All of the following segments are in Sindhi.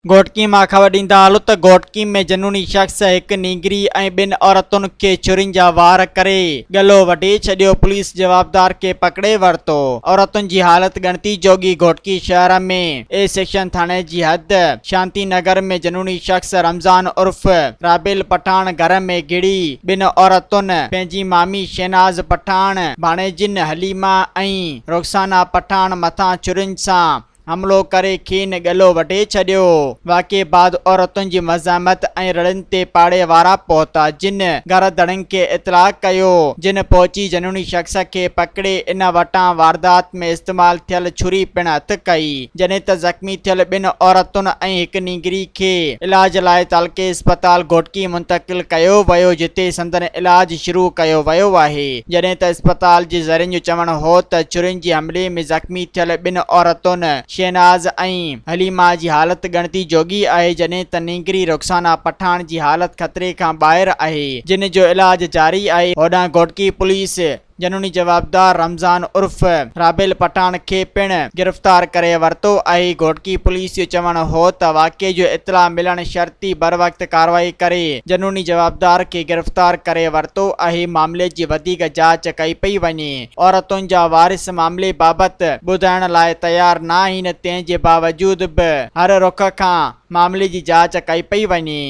گهوٽڪي مان خبر ڏيندا هلون ته گهوٽڪي ۾ جنوني شخص هڪ نينگري ۽ ٻن عورتن کي ڇرين جا وار ڪري ڳلو وڍي ڇڏيو، پوليس جوابدار کي پڪڙي ورتو، عورتن جي حالت ڳڻتي جوڳي، گهوٽڪي شهر ۾ اي سيڪشن ٿاڻي جي حد شانتي نگر ۾ جنوني شخص رمضان عرف رابيل پٺاڻ گهر ۾ گهڙي ٻن عورتن پنهنجي مامي شهناز پٺاڻ، ڀاڻيجين حليما ۽ رخسانه پٺاڻ مٿان ڇرين سان حملو ڪري کين ڳلو وڍي ڇڏيو. واقعي بعد عورتن جي مزاحمت ۽ رڙين تي پاڙي وارا پهتا، جن گهر ڌڻين کي اطلاع ڪيو، جن پهچي جنوني شخص کي پڪڙي ان وٽان واردات ۾ استعمال ٿيل ڇري پڻ هٿ ڪئي، جڏهن ته زخمي ٿيل ٻن عورتن ۽ هڪ نينگري کي علاج لاء تعلقي اسپتال گهوٽڪي منتقل ڪيو ويو، جتي سندن علاج شروع ڪيو ويو آهي. جڏهن ته اسپتال جي ذريعن جو چوڻ هو ته ڇرين جي حملي ۾ زخمي ٿيل ٻن عورتن شهناز ۽ حليما جي حالت ڳڻتي جوڳي آهي جڏهن ته نينگري رخسانه پٺاڻ جي حالت خطري کان ٻاهر آهي جن جو علاج جاري آهي هوڏانهن گهوٽڪي پوليس جنوني جوابدار رمضان عرف رابيل پٺاڻ کي پڻ گرفتار ڪري ورتو آهي گهوٽڪي پوليس جو چوڻ هو ته واقعي جو اطلاع ملڻ شرط ئي بروقت ڪارروائي ڪري جنوني جوابدار کي گرفتار ڪري ورتو آهي، معاملي جي وڌيڪ جاچ ڪئي پئي وڃي، عورتن جا وارث معاملي بابت ٻڌائڻ لاء تيار ناهن تنهن جي باوجود به هر رخ کان معاملي جي جاچ ڪئي پئي وڃي.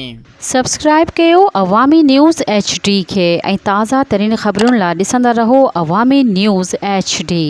سبسڪرائيب ڪيو عوامي نيوز ايڇ ڊي کي ۽ تازه ترين خبرن لا ڏسندا رهو عوامي نيوز ايڇ ڊي.